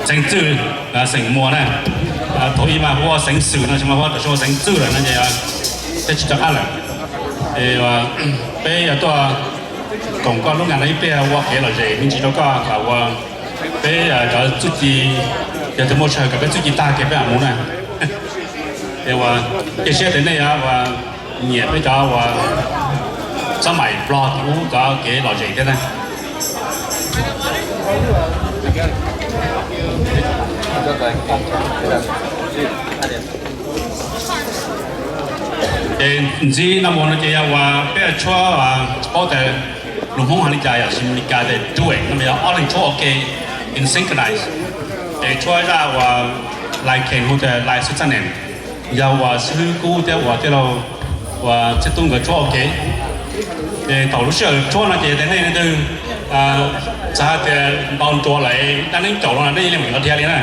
Xeev Txwj, xeem Muas na. Thaum ub mas hu ua Xeev Xwm no, tsis mas hu ua tam sim no Xeev Txwj lawm no ces thiaj tsis rov qab lawm. Es peb yuav tuaj koom koj lub nas no ib pliag ua kev lom zem me ntsis rau koj kom ua peb cov txuj ci, yog tias muaj sij hawm kom peb txuj ci tag ces peb mam mus na. Es ua cia siab tias nej yuav ua nyiam peb cov ua xab maim Nplog tim ub cov kev lom zem thiab na. Ces ntxiv no mus no ces yog uas peb tshuab paub tias lus Hmoob hais li cas, yam sis Meskas tias duet no mas yog ob leeg tshuab ua ke in synchronize. Ces tshuab zaj uas lais Khees hu tias lais Switzerland, yog uas xib hwb Kub thiab uas tij laug uas Txhiaj Tub nkawd tshuab ua ke. Ces thaum lub sij hawm tshuab no ces tias nej leej twg xav hais tias npau nruas lawm dab neeb caum no nej yeej li mam li dhia li na.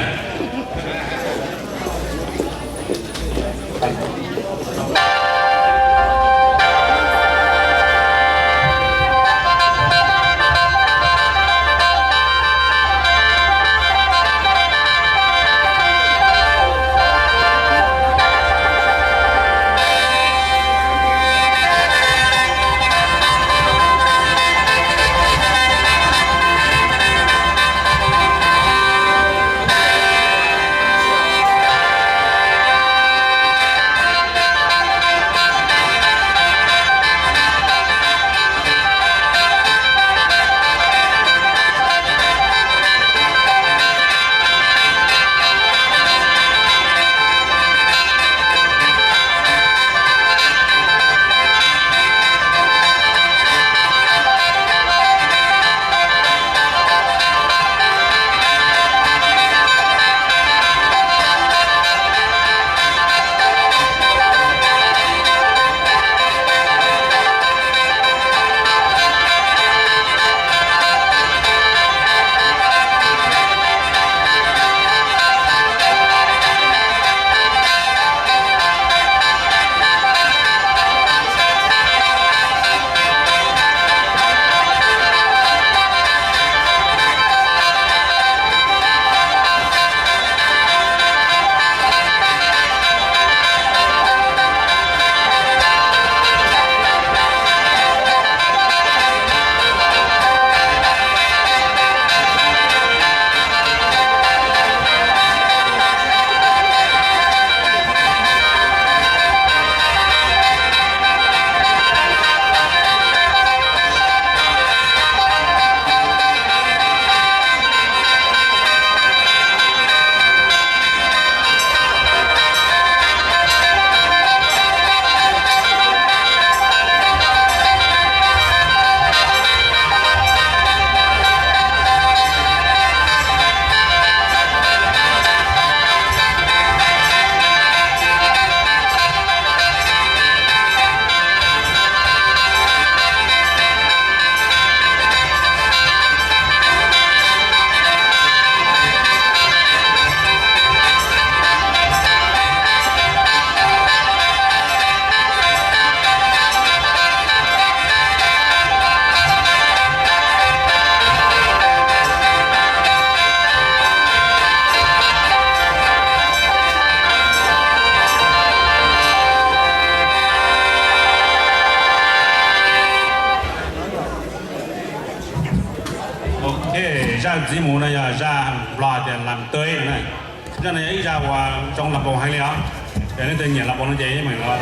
Ok, zaj ntxiv mus no yog zaj Nplog tias lam teb no na. Zaj no yog ib zaj uas zoo las npaum heev li os. Yog leej twg nyiam las npaum no ces yeej meem los.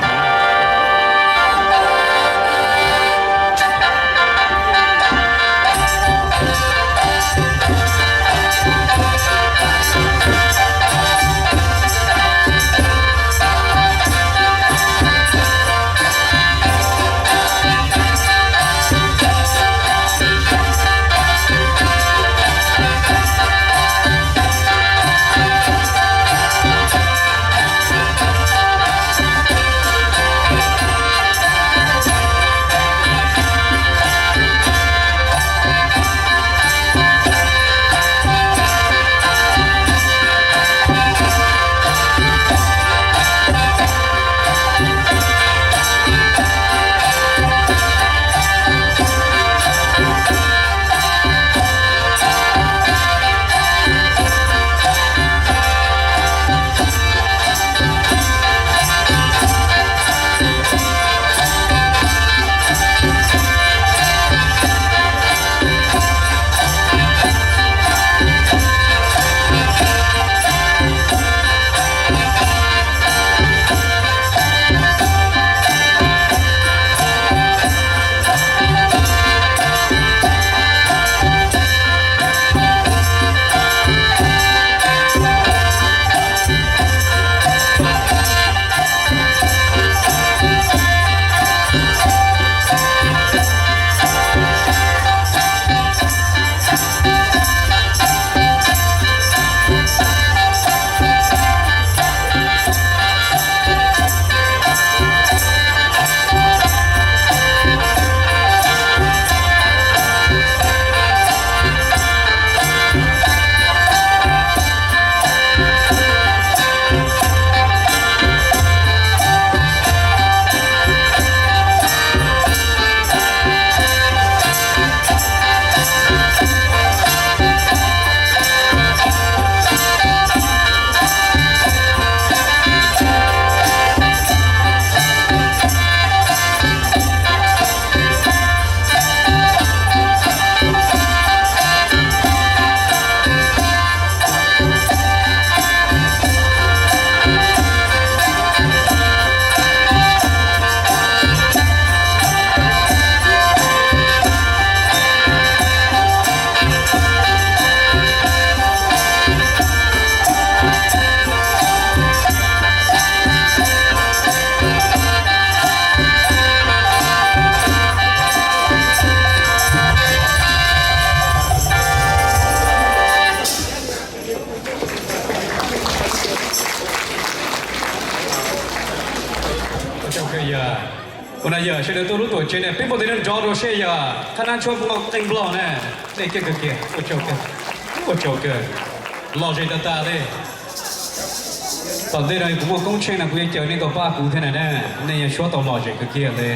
Ua no yog sawv daws tuaj lub tuam tsev ne, peb npau taws nrov rau seb yog qhab nab tshuab muaj qeej nplog ne. Nej keej kawg kiag, ua tsaug kawg, ua tsaug kawg, lom zem tag tag li. Tom ntej no kuv muaj koob tsheej no kuv yuav caw nej tau pab kuv thiab na, nej yuav suab tau lom zem kawg kiag li.